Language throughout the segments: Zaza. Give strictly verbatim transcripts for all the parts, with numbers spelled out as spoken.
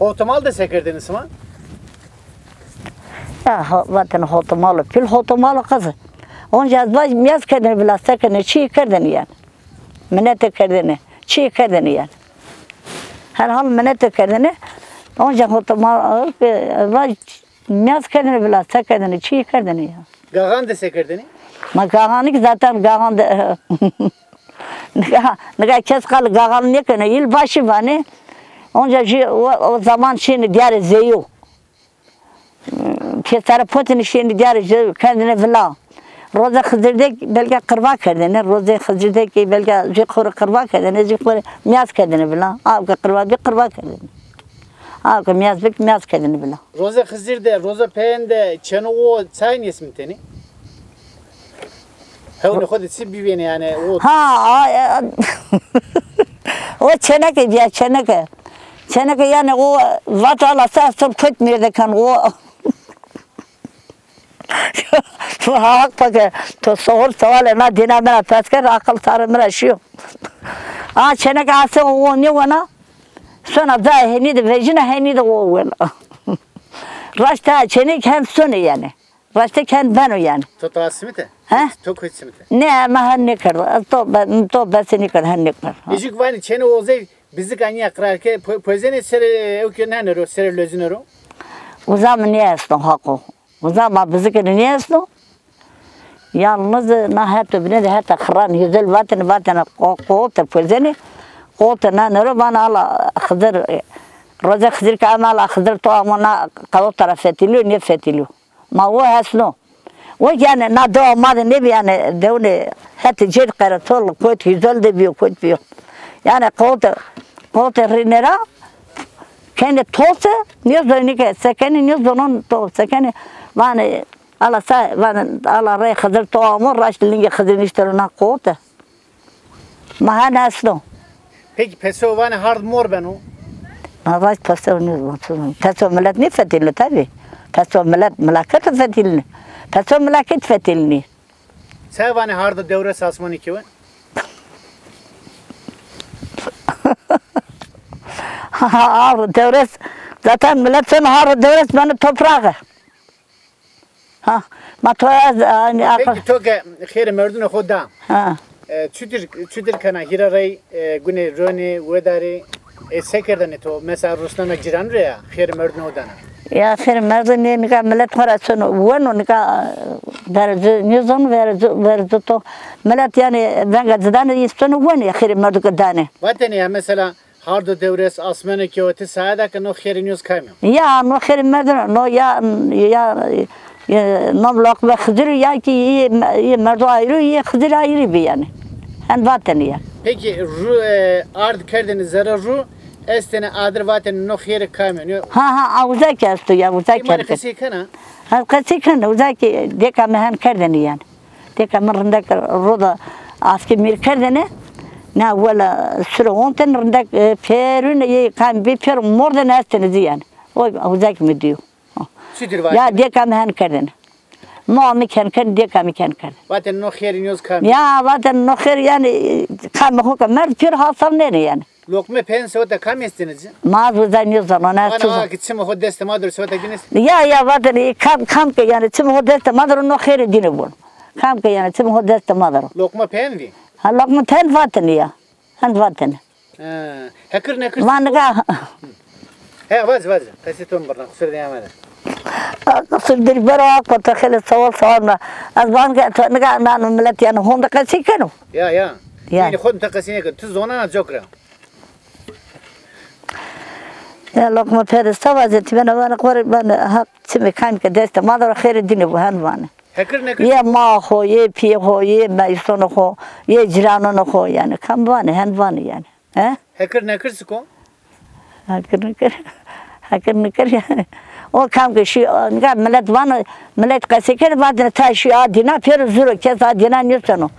Hotomal de se kerdêne sima? Ya, ho-, vatêne hotomal o, pîl hotomal o qız. Onca ez vaj mîyaz kerdêne vila, se kerdêne, çî kerdêne yanî. Minete kerdêne, çî kerdêne yanî. Herhal minete kerdêne. Onca hotomal, e, vaj mîyaz kerdêne vila, se kerdêne, çî kerdêne ya. Gaxan de se kerdêne? Ma gaxanî ki zaten gaxan de, nika, nika kes qal gaxan nêkeno, yılbaşı vanê. Onca jü o, o zaman şêne diyarê zeyo. Pêsere potêne şêne diyarê zeyo, kendêne vila. Roza Xizir de belka qirva kerdêne, rozê Xizir de belka jü xo rê qirva kerdêne, jü xo rê mîyaz kerdêne vila. Aw ke qirva bî, qirva kerdêne. Aw ke mîyaz bî, mîyaz kerdêne vila. Roza Xizir de, roza peyên de çêno o çay nêsimtêne? Hewnê xo de çi bivêne yanî o? Ha, a, a, o çêneke bîya, çêneke. Çêneke yanî o vat ala se asıl kot mêrde kan o. Haq pake to soğur sewalê na dîna mi ra pers kerd, aqıl sarê mi ra şîyo. A çêneke asê o nêwena, sona cayê henî de vejîna, henî de o wena. Raşta çêneke hen sonê yanî. Raşte ken beno yanî. To ta simite? He? To koy simite? Ne, ma hen nêkerd. Ez to be-, to bese nêkerd, hen nêkerd. Ejik vanî çênê ozey bizik anîya qirarke, po-, pozenê serê, ew ke nane ro, serê lozine ro? Uza mi nêesno haqo. Uza ma bizikê nêesno. Yalnız na heto bine de heta xiran hizol vatene, vatene qo-, qote pozenê. Qote nane ro, vana ala Xizir, e, roze Xizir ke ame ala Xizir to amo na qewota ra fetilîyo, nêfetilîyo. Ma o hesno. O yanî na dewa ma de nêbi yanî, dewunê hetê cêd qeretol, kot hîzol de bîyo, kot bîyo. Yanî qewte, qewte rîne ra, kenê tose, nêzonê ke se kenê, nêzonon to se kenê, vanê, ala sa, vanê, ala rey Xizir to amo, raşt lingê Xizir niştero na qewte. Ma hen esno. Peki peso vanê hard mor beno? Ma vaj peso nêzon. Peso milet nêfetilno tabî. Peso milet milaket fetilno. Peso milaket fetilnî. Se vanê hardo dewres asmanî kewe? Hardo dewres, zaten milet sona hardo dewres beno toprağe. Ha, ma to ez, a, a, peki to ke xêrê merdunê xo da. Ha. E, çutir, çutir kena hîra rey, e, gunê ronê, wedarê, e, se kerdanê to? Mesela rusnena cîranû rê ya, xêrê merdunê xo dana? Ya xêrê merdunê nika milet xo ra sono, weno nika, e, verzi, nêzon verzi, verzi to. Milet yanî venga ci danê, î sono wenê xêrê merdu ke danê. Vatêne ya mesela, hardo dewres asmene ke o ti saeda ke no xêrê nîyoz kamî yo? Ya no xêrê merdo no ya, ya, e, no loqme Xizir ya ki yê, yê merdo ayrı, yê Xizir ayrı bi yanî. Hen vatene ya. Peki ru, e, ard kerdene zere ru, estene adir vatene no xêrê kamî yo? Ha, ha, a uza ki esto ya, uza ki. Qesey kena? Ha, qesey kena, uza ki dêka mi hen kerdene yanî. Dêka mi rindek roda askî mîr kerdêne, na wela sure ontêne rindek, e, pêrune yê kam bî pêro mordêne estêne ci yanî. O uzak mi dîyo. Çi dir vatêne? Ya dêka mi hen kerdêne. No mi ken kerdêne, dêka mi ken kerdêne. Vatêne no xêrê nîyoz kam. Ya vatêne no xêr yanî, kam xo ke merd pêro hasarnêne yanî. Loqme peyên seweta kamî estêne ci? Ma ez uza nêzano, ne. Vana a ki çimê xo destê ma der o seweta gînes? Ya, ya, vatêne kam, kam ke yanî çimê xo destê ma der o no xêrê dîne bon. Kam ke yanî çimê xo destê ma der o. Loqma peyên vî? Ha, loqma peyên vatêne ya. Hend vatêne. He, hekir nekir. Ma nika. He, vac, vac. Qesê to mi birna, qusur de yamede. Qusur dir bero, ak to xêlê sewal sewal ma. Ez van ke to nika nano milet yanî honde qesey keno. Ya, ya. Ya. Yanî xo de qesey nêkeno. Tu zonena cok ra. Ya loqma peyên se vazê, ti bena vana xo rê bena haq çimê kam ke destê ma der o xêrê dîne bo, hen vanê. Hekir nekir. Yê ma xo, yê pîyê xo, yê meysunê xo, yê cîranunê xo yanî. Kam vanê, hen vanê yanî. He? Hekir nekir çik o? Hekir nekir. Hekir nekir yanî. O kam ke şî, nika milet vano, milet qesey keno, vatêne ta şî a dîna pêro zur o, kes a dîna nêseno.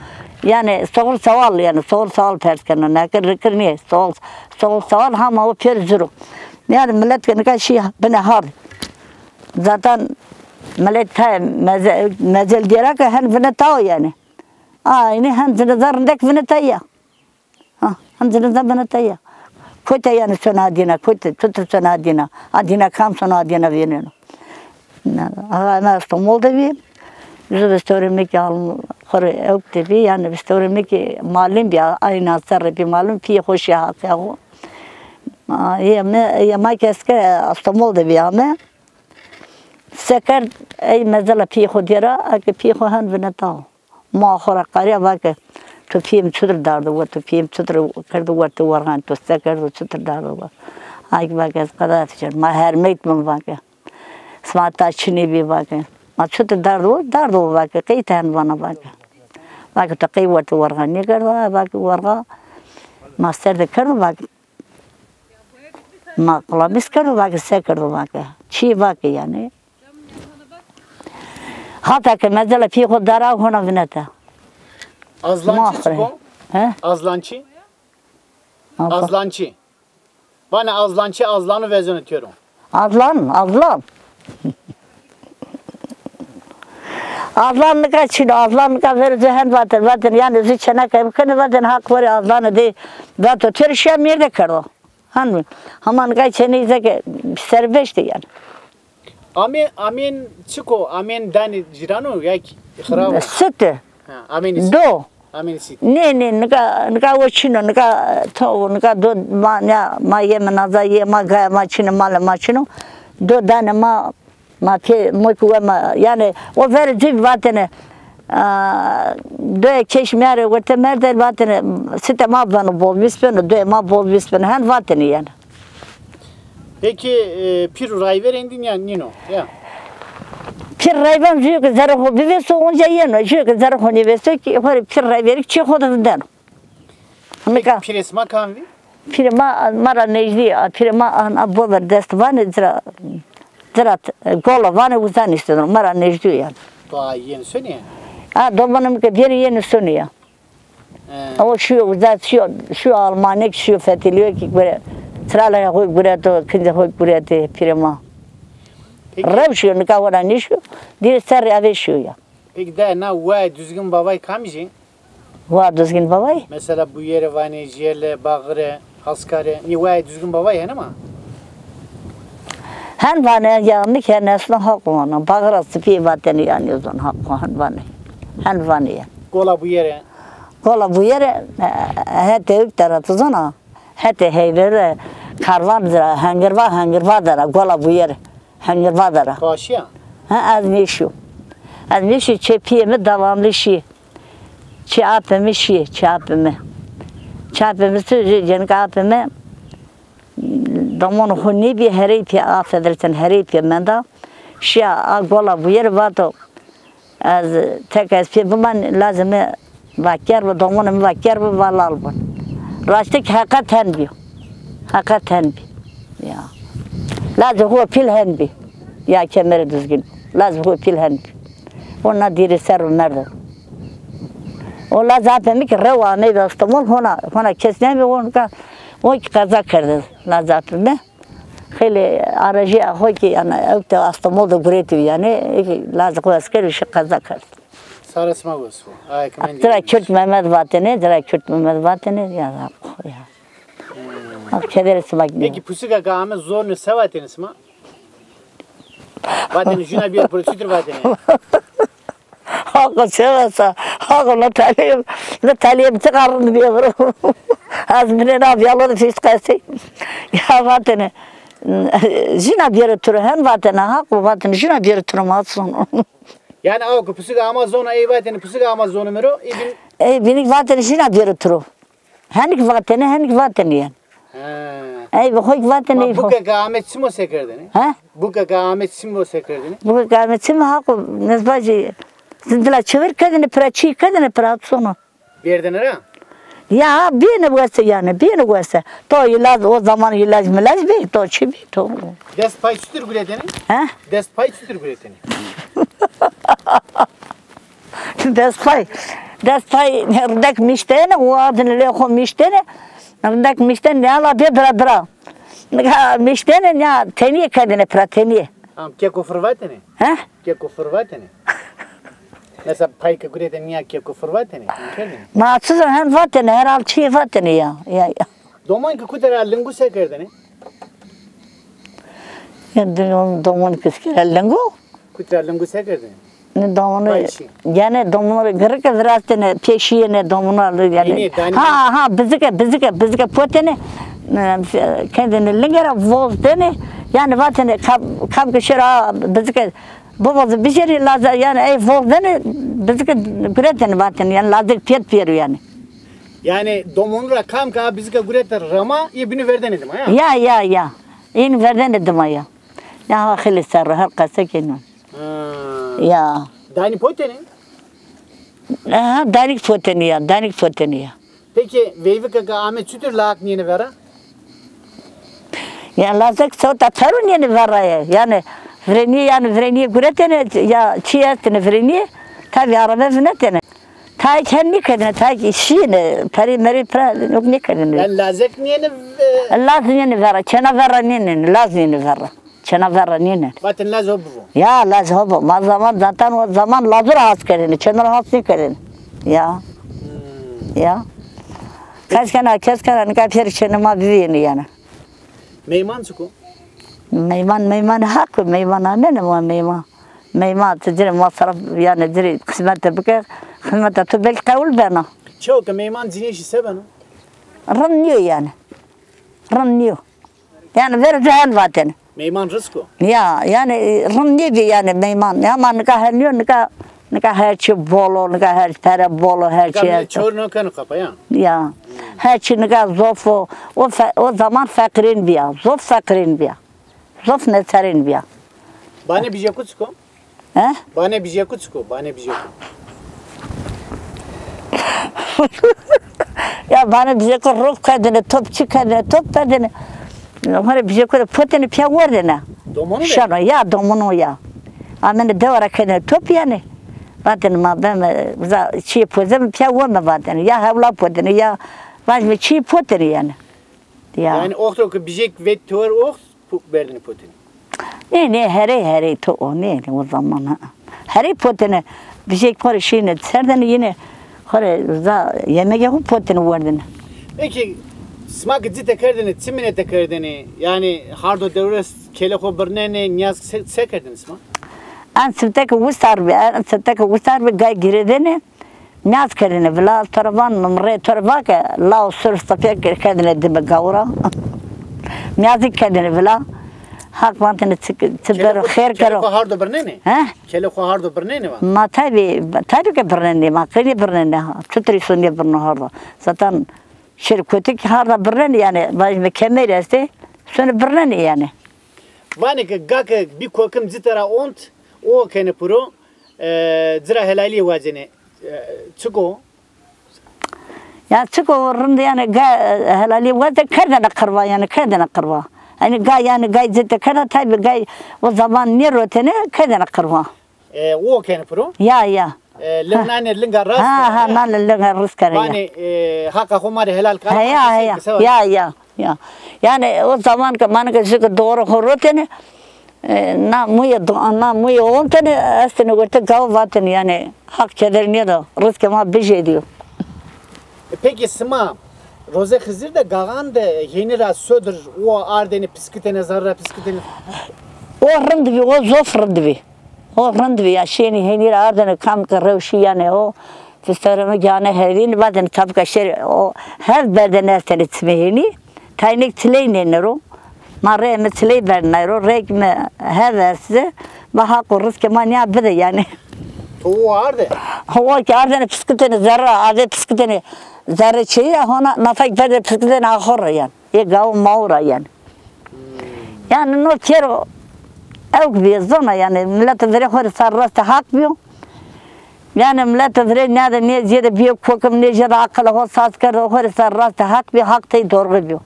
Yanî soğur sewal yanî, soğur sewal pers keno. Nekir nekir nîyê, soğur, soğur sewal hama o pêro zur o. Yanî milet ke nika şî binê hard. Zaten milet tayê meze-, mezêl dêra ke hen vine tawo yanî. Aynî hen zine zar rindek vine taya. Ha, hen zine zar vine taya. Kotî yanî sona dîna, kotî çutir sona dîna. A dîna kam sona dîna vêneno. Axa, eme Estemol de bî. Zu vistewrê mi kî al-, xo rê ewk de bî, yanî vistewrê mi kî malum bî, ayna serre bî malum, pîyê xo şî Haqîya xo. A, yê mi, yê ma kî eske Estemol de bî ame. Se kerd, ey mezela pîyê xo dî ra, eke pîyê xo hen vineta. Ma xo ra qarîya vake, to pîyê mi çutir dardo we, to pîyê mi çutir kerdo we, to werxan to se kerdo, çutir dardo we. Ay kî vake, ez qeda ez kerd. Ma hermeyt bin vake. Sima ta çinî bî vake. Ma çutir dardo we, dardo we vake. Qey ti hen vana vake. Vake to qey we to werxa nêkerdo, ay vake werxa ma ser de kerdo vake. Ma qilamîs kerdo vake, se kerdo vake. Çî vake yanî. Hata ke mezela pîyê xo dara hona vinete. Azlançî çik o? He? Azlançî? Azlançî. Vanê azlançî, azlanu vezeno têro. Azlan, azlan. Azlan nika çin o, azlan nika verê ci hen vatin, vatin, yanî zu çêneke bikenê, vatin Haq verê azlanê de, vato têro şîya mêrde kerdo. Hanî, hama nika çênê zeke serbest ê yanî. Amên, amên çik o? Amên danê cîrano ya kî xirab o? Site. Ha, amênî site. Do. Amênî site. Nê, nê, nika, nika o çin o, nika to, nika do ma, ya, ma yê mi naza yê ma, gaya ma çin o, malê ma çin o. Do danê ma, ma pê, mo kî we ma, yanî o verê ci vatêne, a, doyê keşmîyarê werte merde vatêne, site ma beno bol vîst beno, doyê ma bol vîst beno, hen vatêne yanî. Peki, e, pîr û rayver êndî nîya nîno? Ya. Pîr rayver jûyo ke zerrê xo bivêso, onca yeno. Jûyo ke zerrê xo nêvêso kî, xo rê pîr rayverî çê xo de vindeno. Peki, nika pîrê sima kam vî? Pîrê ma, ma ra nejdî, a, pîrê ma an, a, bover dest vanê cira, cira, e, gola vanê uza nîşteno. Ma ra nejdî yo yanî. To a yeno sonî yanî? A, domanê mi ke bêrî yeno sonî ya. He. O şîyo uza, şîyo, şîyo Almanî kî, şîyo fetelîyo kî gure, çiralê xo gureto, kincê xo guretê pîrê ma. Peki. Rew şîyo, nika hona nêşîyo, dîrê serrî avê şîyo ya. Peki de na Waya Duzgin Bavay kamij ê? Waya Duzgin Bavay? Mesela Buyere vanê, Jêle, Baxire, Haskare, nî Waya Duzgin Bavay hene ma? Hen vanê ya, mi kî nesna Haqo vana. Baxira Sipî vatêne yanî, zon Haqo hen vanê. Hen vanê ya. Gola Buyere? Gola Buyere, e, hetê ewk de ra, ti zona. Hetê Heybere, Karvan de ra, Hengirva, Hengirva de ra, Gola Buyere, Hengirva de ra. To şîya? Ha, ez nêşîyo. Ez nêşîyo, çê pîyê mi devamlı şî. Çê apê mi şî, çê apê mi. Çê apê mi tu, cenika apê mi, domonê xo nêbî, herey pê, affedersin, herey pê menda. Şîya a Gola Buyere vato, ez tek ez pê biman, lazê mi vaker bi, domonê mi vaker bi, va lal bin. Raştî kî heqet hen bî. Heqet hen bî. Ya. Lazê xo pîl hen bî. Ya Kemerê Duzgin. Lazê xo pîl hen bî. O na dîrê ser o merdo. O lazê apê mi kî rew amey bi Estemol, hona, hona kes nêbî, o nika, o kî qeza kerde lazê apê mi. Xeylê aracîya xo kî yanî ewk de Estemol de guretî yanî, ê kî lazê xo eskero şî qeza kerd. Sare sima wes bo. Aye ke mendî. Tira Kürt Mehmet vatêne, tira Kürt Mehmet vatêne, ya, ya. Bak, kederê sima. Peki pusika ke ame zonê se vatêne sima? Vatêne jûna bîyo piro, çitur vatêne? Haqo se vesa, Haqo, no talîyê, no talîyê mi çiqa rind bîyo viro. Ez binê na vîyalo de fîst qesey. Ya vatêne, jûna bîyero tiro, hen vatêne, Haqo vatêne, jûna bîyero tiro ma sono. Yanî aw ke pusika ama zona ey vatêne, pusika ama zonê mi ro, ey bin. Ey binik vatêne jûna bîyero tiro. Henik vatêne, henik vatêne yanî. He. Ey bi xo kî vatêne, ey bi xo. Buka ke ame çimo se kerdêne? He? Buka ke ame çimo se kerdêne? Buka ke ame çimo, Haqo, nizbacî zindila çevir kerdêne pira, çî kerdêne pira, sono. Berdêne ra? Ya, bîne wese yanî, bîne wese. To îlaj, o zaman îlaj milaj bî, to çi bî, to. Dest pay çitur guretêne? He? Dest pay çitur guretêne? Dest pay. Dest pay rindek miştêne, o adin lê xo miştêne. Rindek miştêne, nîya la bê dira dira. Nika miştêne, nîya tenîye kerdêne pira, tenîye. Am keko fir vatêne? He? Keko fir vatêne? Mesela pay ke guretêne, nîya keko fir vatêne? Ma çi zon, hen vatêne, her hal çîyê vatêne ya. Ya, ya. Doman ki kute ra lingu se kerdene? Ya, dom-, domon ki kute ra lingu? Kute ra lingu se kerdene? Ne domonu, Vay şi. Yani domonu gırık virastene, peşiyene domonu aldı yani. Yeni, dani. Ha, ha, bizike, bizike, bizike potene, e, kendini lingera vozdene, yani vatene kam, kam ki şira bizike, bu vozu bijeri laza, yani ey vozdene, bizike güretene vatene, yani lazik piyet piyeru yani. Yani domonu ra kam ki a bizike gurete rama, ye binu verdene dima ya? Ya, ya, ya. Yin verdene dima ya. Ya, ha, xili serra, her qese keno. Ha. Ya. Dani potene? Aha, danik poteni ya, danik poteni ya. Peki veyvike ke ame çutur lak niyeni vera? Ya lazek sota peru niyeni vera ya. Yani vreni, yani vreni guretene ya, çi estene vreni. Tabi araba vinetene. Tayk hem nikerdene, tayk işine, peri meri pra yok nikerdene. Yani lazek niyeni, e, Laz niyeni vera, çena vera niyeni, laz niyeni vera. Çena vera nêne. Vatin laz ho bivo. Ya, laz ho bivo. Ma zaman zaten o zaman lazur has kerdene. Çena has nêkerdene. Ya. Hmm. Ya. Kes kena, kes kena, nika pêr çenê ma bivînî yani. Meyman çik o? Meyman, meyman haq o, meyman amene ma meyman. Meyman ti dirê masraf yani dirê xizmete bike, xizmete tu belkî qewul bena. Çew ke meyman cinîyê jî se beno? Rind nîyo yani. Rind nîyo. Yani ver cehen vaten. Meyman rizk o. Ya, yani, e, rind nêbî yani meyman. Ya, ama nika henîyo, nika, nika her çi bol o, nika her pere bol o, her çi. Nika çor no keno qapa ya. Ya. Her çi nika zof o. O fe-, o zaman feqirên bîya. Zof feqirên bîya. Zof neçerên bîya. Bane bijêku çik o? He? Bane bijêku çik o? Bane bijêku. Ya bane bijêku rok kerdene, top çi kerdene, top kerdene. Hore bijêku de potene piya werdene. Domonu de? Şano, ya domonu ya. Amene dewa ra kerdene top yani. Vatene ma beme, za çîyê pozeme piya weme vatene. Ya hewla potene, ya vajme çîyê potene yani. Ya. Yani oxto ke bijêk vet tewer oxt, pu-, berdene potene. Nê, nê, herey, herey to o, nê, nê, o zaman ha. Herey potene, bijêk xo rê şîne serdene, yine xo rê za yemegê xo potene werdene. Peki, sima ke cite kerdene, çi minete kerdene? Yani hardo dewres kelê xo birnene, niyaz se, se kerdene sima? En sifte ke wisar bi, en sifte ke wisar bi, gay girêdene, Niyaz kerdêne vila, to ra van, mi rê to ra va ke, lao sur sifê kerdêne dime gawra. Niyazî kerdêne vila. Haq vantêne çi, çi bero, xêr kero. Kelê xo hardo birnenê? He? Kelê xo hardo birnenê van? Ma tabi, tabi ke birnenê, ma qeynî birnenê ha. Çutirî sonê birno hardo. Zaten şêr kotik harda birnenê yani, vajîme kemerî estê, sonê birnenê yani. Vanê ke ga ke bî kokim cite ra ont, o kenê piro, e, ci ra helalîye wazenê. E, çik o? Ya çik o rind yani ga, e, helalîye waze kerdene qirva yani, kerdene qirva. Hani ga yani gay cite kerda tabi gay o zaman nêrotene kerdene qirva. E, o kenê piro? Ya, ya. E, ling nanê linga rast. Ha, ha, nanê linga rast kenê ya. Vanê, e, haqa xo ma rê helal kerd. Heya, heya. Ya, ya. Ya. Yani o zaman ke ma nika jû ke doğru xo rotene, e, na muye do-, na muye ontene, estene werte gaw vatene yani haq keder nêdo, rizkê ma bijêdîyo. E, peki sima Roze Xizir de gaxan de hênî ra sodir o ardêne piskitêne, zerre ra piskitêne? O rind bî, o zof rind bî. O rind bî ya, şênî hênî ra ardêne kam ke rewşî yanê o. Fisterimi gane herîn, vatêne tabika şêrî, o hev berdêne estêne çimê hênî. Taynek çiley nêne ro. Ma rê mi çiley berdêne ro. Rê ke mi hev estê. Va Haqo rizkê ma nîya bide yanî. To o arde? O ki ardêne piskitêne zerre, ardê piskitêne zerre çêyî ra hona nafek berdê piskitêne axo ra yanî. Ê gawo mawo ra yanî. Yanî no kero ewk bîyo zona yanî, milet virê xo rê ser rastê Haq bîyo. Yanî milet virê nêde nê zêde bîyo kokim, nê jêde aqilê xo saz kerdo, xo rê ser rastê Haq bîyo, Haq tey dorxî bîyo.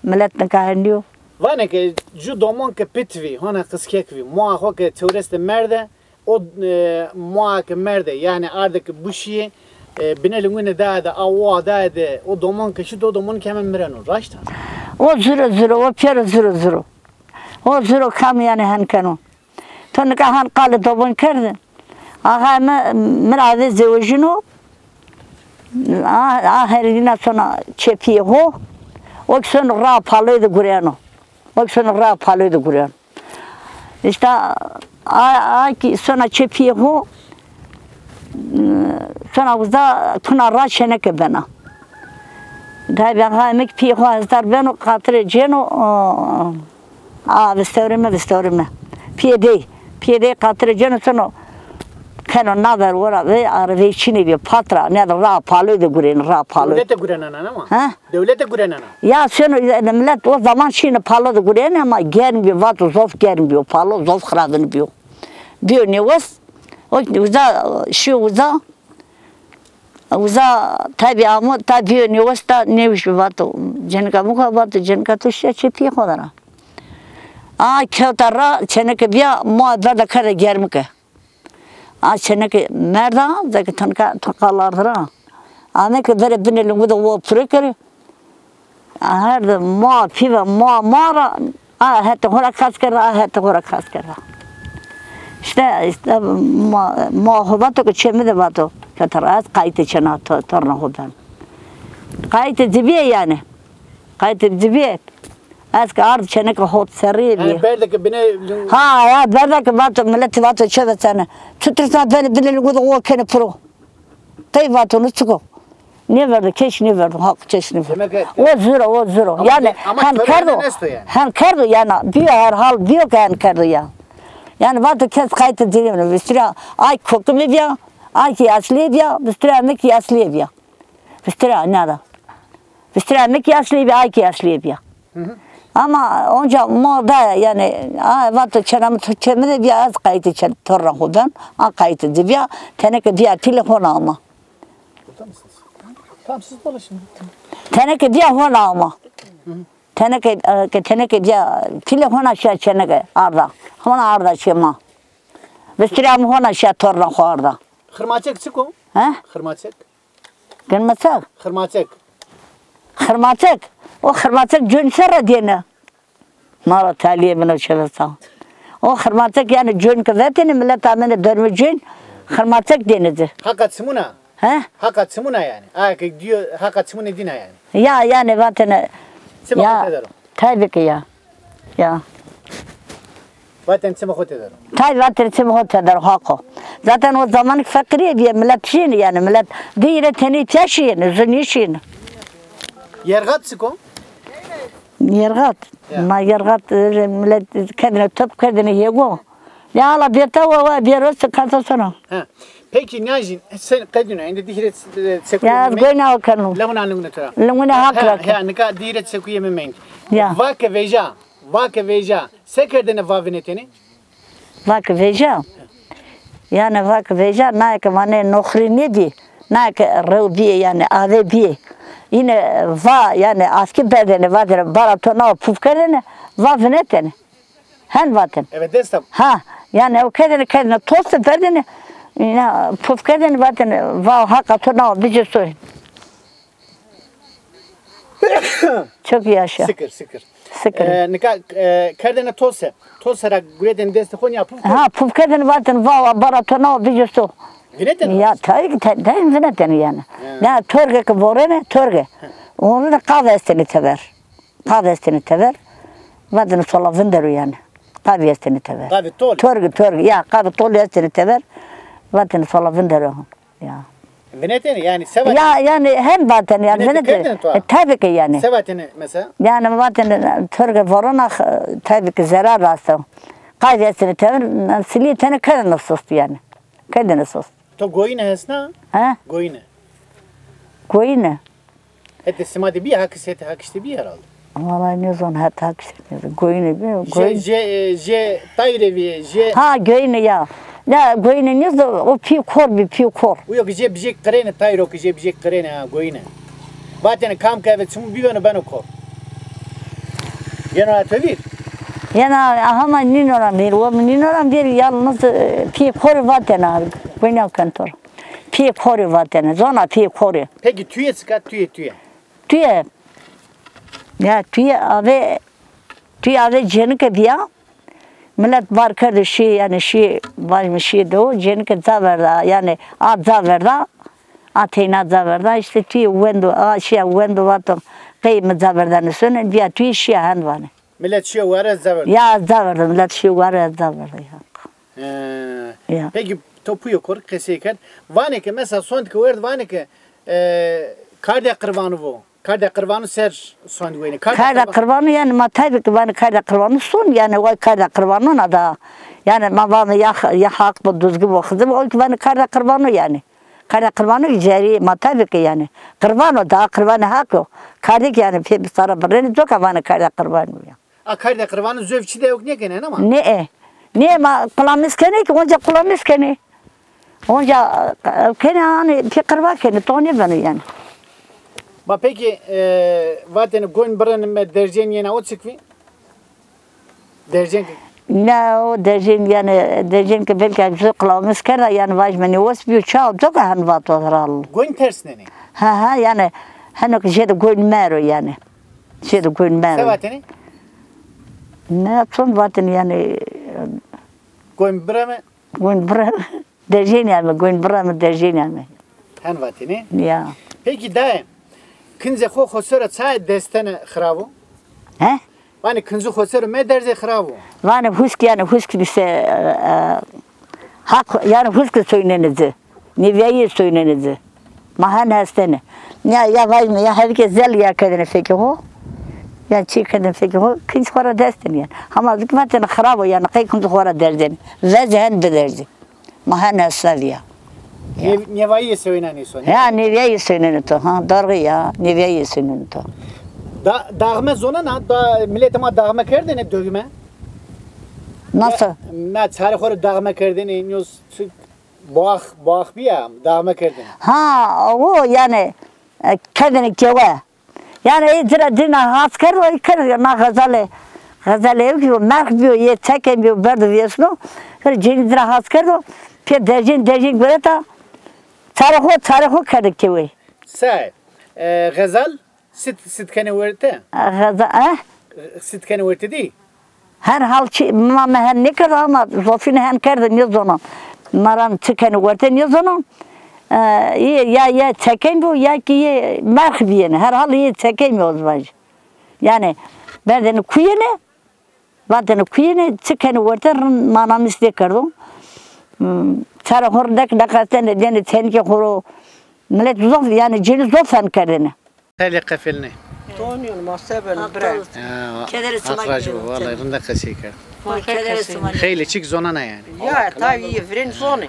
Milet nika henî yo. Vanê ke ju domon ke pit vî, hona qiskek vî, moa xo ke çewres de merde, O, e, moa ke merde, yanî arde ke buşîyê, e, binê lingûnê daye de, a oa daye de, o domon ke şito, o domon ke hemen mireno. Raşt a? O zuro zuro, o pêro zuro zuro. O zuro kam yanî hen keno. To nika han qalê domon kerdin. Axayê mi, mi ra avê zewejîno. A, a herîna sona çepîyê ho. O ki sono raa paloyî de gureno. O ki sono raa paloyî de gureno. Îşte a, a ki sona çê pîyê xo, sona uza kuna ra çêneke bena. Taybî ha mi ki pîyê xo hesdar beno, qatire cêno, o, a, vistewrê mi, vistewrê mi. Pîyê dey, pîyê dey qatire cêno sono keno naver wora ve, arveyçînê bîyo, patra, ne de raa paloyî de gurêno, raa paloyî. Dewlete gurenena ama. Ha? Dewlete gurenena. Ya seno, e, milet o zaman şîne palo de gurêne ama germ bîyo, vato zof germ bîyo, palo zof xiravin bîyo. Bîyo nêwes, o uza, şîyo uza, uza taybî amo, ta bîyo nêwes, ta nêwişî vato. Cenika mi ka vato, cenika to şîya çê pîyê xo de ra. A kewta ra, çêneke bîya, ma berda kerde germike. A çêneke merda, zeke tenka, tenka larda ra. Ame ke verê binê lingu de wo pure kerê. A her de ma, pî ve ma, ma ra, a hetê xo ra kas kerda, a hetê xo ra kas kerda. Îşte, îşte ma, ma xo vato ke çê mi de vato. Kete ra ez qayîtê çêna to-, torna xo ben. Qayîtê ci bîye yanî. Qayîtê ci bîye. Ez ke ard çêneke hot serrî bîye. Yanî berdeke binê lung- Ha, ya berdeke vato, miletî vato çê ve sene. Çutir sa benê binê lingu de wo kenê piro. Qey vato no çik o? Nêverdo, keş nêverdo, haq keş nêverdo. Demek ki o ziro, o ziro. Ama yanî de-, ama hem kerdo, esto yanî. Hem kerdo yanî. Bîyo herhal, bîyo ke hem kerdo ya. Yanî vato kes qayîtê ci nêbeno. Vistira ay kokimî bîya, ay ki eslî bîya, vistira mi ki eslî bîya. Vistira nada. Vistira mi ki eslî bîya, ay ki eslî bîya. Ama onca ma da yanî, a, vato çêna mi to çê mi de bîya, ez qayîtê çê torna xo ben, a qayîtê ci bîya, teneke bîya pîlê hona ama. Burada mısınız? Tamam, siz dolaşın. Teneke bîya hona ama. Teneke, e, ke teneke bîya pîlê hona şîya çêneke arda. Hona arda çê ma. Vistira mi hona şîya torna xo arda. Xirmaçek çik o? He? Xirmaçek? Gilmeçek? Xirmaçek. Xirmaçek? O xirmaçek coyn ser ra dêne. Ma ra talîyê bino çevesan. O xirmaçek yanî coyn ke vetêne, milet amêne bermê coyn, xirmaçek dêne ci. Haqa çimûn a? He? Haqa çimûn a yanî. Aya ke dîyo haqa çimûnê dîn a yanî. Ya, yanî vatêne. Çima ya, xo tedero? Taybî ke ya. Ya. Vatêne çimê xo tedero. Tay vatêne çimê xo tedero, haqo. Zaten o zamanî feqîrîye bîye, milet şîyêne yanî, milet di hîrê tenî tîya şîyêne, zu nêşîyêne. Yerxat çik o? Yerxat. Ya. Ma yerxat, e, milet kerdêne top, kerdêne hêgo. Ya ala bêta wa wa bêro se kata sona. Ha. Peki Niyajîn, sen qedîno, ende di hîrê, e, çekuye. Ya, ez goyna o keno. Lewna lingune to ra. Lingune hak ra. Ha, ha, nika di hîrê çekuye mi meng. Ya. Va ke veja, va ke veja. Se kerdêne va vinetêne? Va ke veja. Yanî va ke veja, naye ke vanê noxrî nêdî, naye ke rew bîyê yanî ave bîyê. Yine va yanî askî berdêne, vatêne bara to nawa puf kerdêne, va vinetêne. Hen vatêne. Evet, desta. Ha, yanî ew kerdêne, kerdêne toste berdêne, îna puf kerdêne, vatêne va haqa to nawa bicê soy. Çok yaşa. Sikir, sikir. Sikir. E, nika, e, kerdêne tose. Tose ra guretêne destê xo nîya puf kerdêne. Ha, puf kerdêne vatêne va, va bara to nawa bicê so. Vinetêne? Ya, tabii ki, te-, te-, vinetêne yanî. Ya. Ya, torge ke vorêne, torge. Onu da qav estêne tever. Qav estêne tever. Vatêne sola vindero yanî. Qavî estêne tever. Qavî tol. Torge, torge. Ya, qavî tol estêne tever. Vatêne sola vindero. Ya. Vinetêne yanî, se vatêne? Ya, yanî hen vatêne yanî, vinetêne. Vinetêne kerdêne to? E, tabii ki yanî. Se vatêne mesela? Yanî vatêne torge vorona, e, tabii ki zerar rasto. Qavî estêne tever, silî tene kerdêne sost yanî. Kerdêne sost. To goyine hesna? He? Goyine. Goyine. Hetê sima de bî, hakis hetê hakis de bî herhalde. Vallahi nêzon hetê hakis de nêzon. Goyine bî, jê, goyine. Jê, e, jê tayre bî, jê. Ha, goyine ya. Ne, goyine nêzon, o pî kor bî, pî kor. Uyo ki jê bijêk qirêne, tayro ki jê bijêk qirêne, ha, goyine. Vatêne kam ke eve çimû bîbeno, beno kor. Yeno ra to vîr? Yena, aha ma nîno ra vîr, o mi nîno ra vîr, yalnız, e, pî kor vatêne, goyine kentor. Pî kor vatêne, zona pî kor. Peki tüye çik a, tüye, tüye? Tüye. Ya tüye ave, tüye ave cênike bîya. Milet bar kerdo şî, yanî şî, vajme şî do, cênike ca verda, yanî a ca verda, a teyna ca verda, îşte tüye wendo, a şîya wendo vato, qey mi ceverdene sonê, bîya tuyî şîya hen vanê. Milet şîyo ware ez ceverdî. Ya ez ceverdî, milet şîyo ware ez ceverdî ya. He. Ya. Peki to puyo kor qesey kerd. Vanê ke mesela sond ke werd vanê ke, e, kardê qirvanu vo. Kardê qirvanu ser sond weyne. Kardê qirvanu yanî ma tabî ki vanê kardê qirvanu son yanî way kardê qirvanu na da. Yanî ma vanê ya, ya haq bo duzgi bo xizim o ki vanê kardê qirvanu yanî. Kardê qirvanu ki cerî ma tabî ki yanî. Qirvano da qirvanê haq yo. Kardê ki yanî pê bi sara birrênê coka vanê kardê qirvanu ya. A kardê qirvanu zöv çi de yok nêkenê ama? Nê. Nê ma qulamis kenê ki onca qulamis kenê. Onca, e, kenê hanê pê qirva kenê to nêbeno yanî. Ma peki, e, vatêne goyn birrenime dercên yena o çik vî? Dercên ki Ne o dercên yanî dercên ki belki zöv qulamis kerda yanî vajme nêwes bîyo ça coka hen vato hral. Goyn tersnenê. Ha ha yanî heno ki jê de goyn mero yanî. Jê de goyn mero. Se vatêne? Ne çond vatêne yanî. Goyn bireme. Goyn bireme. Dercên yanî goyn bireme dercên yanî. Hen vatêne? Ya. Peki daye, kincê xo xo sero çaye destene xiravo? He? Vanê kincî xo sero me derzê xiravo. Vanê husk yanî husk nise, e, e, haq yanî husk soynenê ci. Nêvîyayî soynenê ci. Ma hen hestene. Ya, ya vajme ya her ke zel ya kerdene fekê xo. Ya çî kerdene fekê xo. Kinc xo ra destene yanî. Hama zik vatene xiravo yanî qey kinc xo ra derzenê. Vezê hen biderzê. Ma hen hesavîya. Ya. Nêv-, nêvayîye sewenanê sonê. Ya nêvîyayî soynenê to. Ha, darxî ya. Nêvîyayî soynenê to. Da, daxme zonena, da miletê ma daxme kerdene dögme. Nasıl? Na, na çarê xo rê daxme kerdene, nîyo çi Boğak, boğak bîya, daxme kerdêne. Ha, o yanî, e, kerdêne kewe. Yanî ey ci ra dîna has kerdo, ey kerdo na xezalê, xezalê ew ki merx bîyo, yê çekên bîyo, berdo vêsno. Her cênî ci ra has kerdo, pê dercên, dercên guereta, çarê xo, çarê xo kerde kewe. Se, e, xezal? Sit, sit kenê werte? Xeza, eh? Sit kenê werte dî? Her hal çi, ma mi hen nêkerdo ama zofîne hen kerde nêzonon. Ma ra çi kenê werte nêzonon. E, yê, ya, ya çekên bo, ya ki yê merx bîyêne. Her hal yê çekên bo ez vajî. Yanî berdêne kuyêne, vatêne kuyêne, çi kenê werte rind manamîs nêkerdo. Hmm, çarê xo rindek neqesenê, dêne tenikê xo ro. Milet zof, yanî cênî zof fen kerdêne. Xeylê qefelnê. Tonîyon ma se ben bre. Ya, kederê sima. Haq razî bo, vallahi rinda qesey kerd. Kederê sima. Xeylê çik zonena yanî. Ya, tabii, yê virên zonê.